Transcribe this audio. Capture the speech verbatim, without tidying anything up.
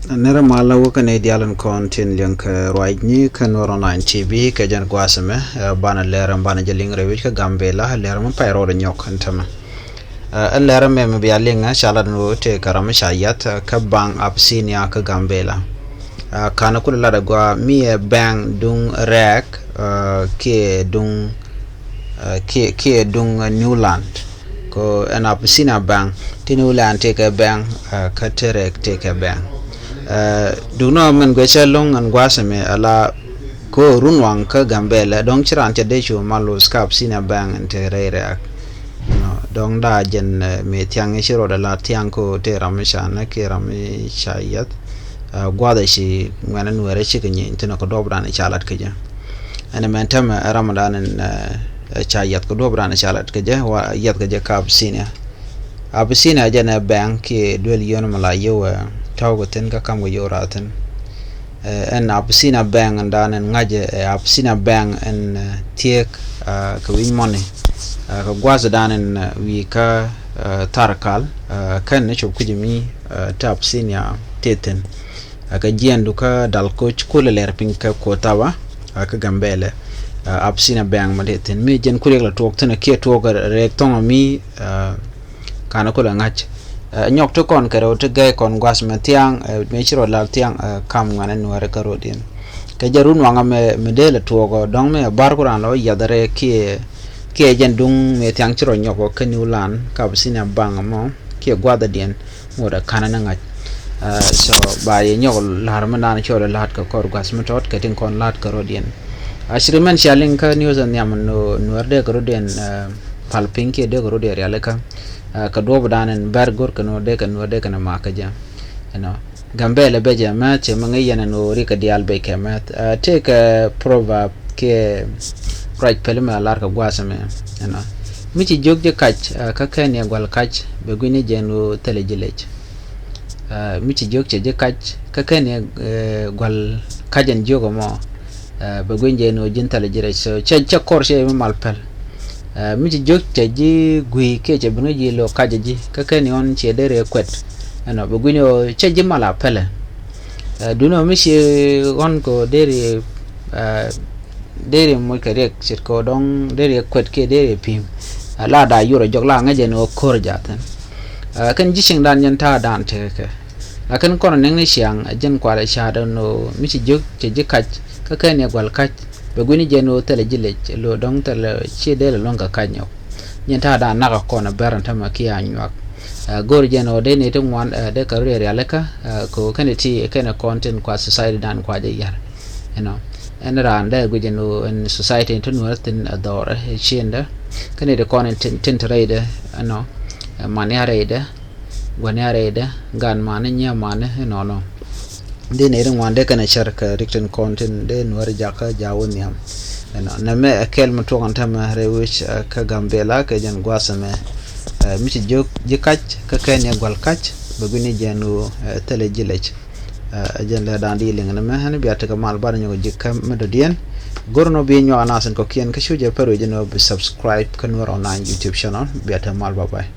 Nɛrɛ malä wä kä nɛy diaal in kɔn tin liŋ kɛ ruacni kä Nuɛr Online T V kɛ jɛn gua̱a̱th ɛmɛ, ɛ, banɛ lɛr ɛn banɛ jɛ liŋ rɛy wec kä Gambɛla, lɛr mi pay rɔɔdɛ nyɔk ɛn tämɛ. Ɛ, ɛn lɛr ɛmɛ mi bia liŋ ɛ ca lat ni wä tëë kɛ ram mi ca yath, ɛ, kä baŋ Abyssinia kä Gambɛla. Ɛ, kanɛ kulɛ lat ɛ gɔaa mi ɛ baŋ duŋ rɛɛk, ɛ, kiɛ duŋ, ɛ, kiɛ, kiɛ duŋ, ɛ, Newland. Kɛ ɛn Abyssinia baŋ, ti Newland tëëkɛ baŋ, ɛ, kä ti rɛɛk tëëkɛ baŋ. Ɛ, duŋni mɛn guɛcä loŋ ɛn gua̱a̱th ɛmɛ ala kɛ run waŋ kä Gambɛla, dɔ̱ŋ ci raan cɛ dee cu mal los kä Abyssinia baŋ ɛn te rɛy rɛɛk. Nɔ, dɔ̱ŋ da jɛn, ɛ, mëë thiaŋ ci rɔɔdɛ la thiaŋ kɛ te ram mi ca nɛ kiɛ ram mi ca yath. Ɛ, gua̱a̱th ɛ ci ŋuɛ̈nɛ Nuɛɛrɛ cikɛ nyieeny thin ɛ kɛ duɔ̱ɔ̱pdan ca lat kä jɛ. Ɛn ɛmɛn tämɛ ɛ ramdan in, ɛ, ca yath kɛ duɔ̱ɔ̱pdan ca lat kä jɛ, wa yath kä jɛ kä Abyssinia. Abyssinia jɛn ɛ baŋ kiɛ duel yio̱n mi la yio̱w, ɛ, tɔ̱w kɛ thin kä kam kɛ yio̱w raar thin. Ɛ, ɛn Abyssinia baŋ ɛn dan ɛn ŋa̱cɛ, ɛ, Abyssinia baŋ ɛn, ɛ, thiek, ɛ, kɛ wi̱c mɔni, ɛ, kɛ gua̱a̱thdan ɛn, ɛ, wi̱i̱ kä, ɛ, Tharkal, ɛ, kɛn ni cop kui̱c mi, ɛ, te Abyssinia te thin. Ɛ, kɛ jiɛn dukä dal koc kulɛ lɛr piny kɛ Kotaba, ɛ, kä Gambɛla, ɛ, Abyssinia baŋ mi te thin. Mi jɛn kuriɛk la tuɔɔk thin ɛ kiɛ tuɔɔk rɛɛk thɔŋ mi, ɛ, kanɛ kulɛ ŋa̱c. Ɛ, nyɔk ti kɔn kɛ rɛw ti gɛy kɔn gua̱a̱th mɛ thiaŋ, ɛ, mëë ci rɔ lal thiaŋ, ɛ, kam ŋuɛ̈nɛ Nuɛɛrɛ kä rɔ̱diɛn. Kɛ jɛ run waŋä mɛ, mɛ dee lɛ tuɔɔk ɔ dɔ̱ŋ mɛ bar ku raan lɔ yath rɛɛk kiɛ, kiɛ jɛn duŋ mɛ thiaŋ ci rɔ nyɔk ɔ kä Newland kä Abyssinia baŋ mɔ kiɛ gua̱a̱thdiɛn ŋot ɛ kanɛ ni ŋa̱c. Ɛ, so ba yɛ nyɔk la̱r mi naan cɔl ɛ la̱t kɛ kɔr gua̱a̱th mi tɔt kɛ tin kɔn la̱t kɛ rɔ̱diɛn. Ɛ, ci ri mɛn cia liŋ kä news ɛ nhiam ni Nuɛɛr dee kɛ rɔ̱diɛn, ɛ, pal piny kiɛ dee kɛ rɔ̱diɛn rialikä. Ɛ, kɛ duɔ̱ɔ̱pdan ɛn bɛr go̱r kɛ ni wä dee kɛ ni wä dee kɛ ni mak kä jɛ. Ɛnɔ Gambɛla bɛ jɛ mɛth cɛ mi ŋäc yɛn ɛn ɣöö rikɛ diaal bɛ kɛ mɛth. Ɛ, tëëkɛ proverb kiɛ ruac pɛli mɛ lar kɛ gua̱a̱th ɛmɛ. Ɛnɔ mi ci jiök ji̱ kac, ɛ, kä kɛn yɛ gua̱l kac bɛ gui̱ni jɛ ɛn ɣöö thilɛ ji̱ lec. Ɛ, mi ci jiök cɛ ji̱ kac kä kɛn yɛ, ɛ, gua̱l kac ɛn jiök ɛmɔ. Ɛ, bɛ gui̱ny jɛ ni ɣöö ji̱n thilɛ ji̱ rɛc. So cɛ, cɛ kɔr cɛ mi mal pɛl. Ɛ, mi ci jiök cɛ ji̱ gui̱i̱ kiɛ cɛ ben kä ji̱ lo̱k kacɛ ji̱ kä kɛn yɔ̱n ciɛ dee rɛ kuɛt. Ɛnɔ bɛ gui̱ny ɣöö cɛ ji̱ mal a pɛlɛ. Ɛ, duundɛ mi ci ɣɔn kɛ ɣöö dee rɛ, ɛ, dee rɛ moc kɛ riɛk ce̱tkɛ ɣöö dɔ̱ŋ dee rɛ kuɛt kiɛ dee rɛ pi̱i̱m. Ɛ, la da̱a̱ yurɛ jɔk la ŋäc jɛ ni ɣöö ko̱r jaathin. Ɛ, kɛn ji̱ cieŋdan jɛn ta̱a̱dan tekɛ kɛ. Lakin kɔn niŋ ni ciaŋ ɛ jɛn kualɛ ca̱a̱t ɛn ɣöö mi ci jiök cɛ ji̱ kac kä kɛn yɛ gua̱l kac bɛ gui̱ni jɛn ɣöö thilɛ ji̱ lec lo̱o̱ dɔ̱ŋ thilɛ ci dee lɛ luäŋ kɛ kac nyɔk. Nyɛn ta̱a̱ da̱a̱n nak ɛ kɔn ɛ bɛr ɛn tämɛ kiɛ a nyuak. Ɛ, go̱o̱r jɛn ɣöö dee ni ti ŋuan, ɛ, dee kɛ rɔ̱ rialikä, ɛ, kɛ ɣöö kɛn ti kɛn kɔn tin kua society dan kua jɛ yar. Ɛnɔ ɛn raan dee guic ɛn ɣöö ɛn society ti nuɔ̱ɔ̱r thin ɛ dhɔrɛ ɛ ciendɛ. Kɛn ti kɔn tin, tin ti rɛydɛ ɛnɔ, ɛ, man ya rɛydɛ. Gua̱n ya rɛydɛ gan mani nyiä mani inɔnɔ. Dee nɛy ri ŋuan dee kɛn a cär kɛ rik tin kɔn tin dee nuäär jakä ja̱ wä nhiam. Ɛnɔ nɛmɛ ɛ kɛl mi tuɔk ɛn tämɛ rɛy wec, ɛ, kä Gambɛla kɛ jɛn gua̱a̱th ɛmɛ. Ɛ, mi ci jiök ji̱ kac kä kɛn yɛ gua̱l kac bɛ gui̱ni jɛn ɣöö, ɛ, thilɛ ji̱ lec. Ɛ, ɛ jɛn lɛ da̱a̱n di liŋ nɛmɛ ɛn bia tekɛ mal bar nyɔk ji̱ kä mi dɔ̱diɛn. Go̱r nɔ bi nyuak anath in kɔ̱kiɛn kä cu jɛ pɛr wec ɛn ɣöö bi subscribe kä Nuer Online YouTube channel. Bia tekɛ mal, bye bye.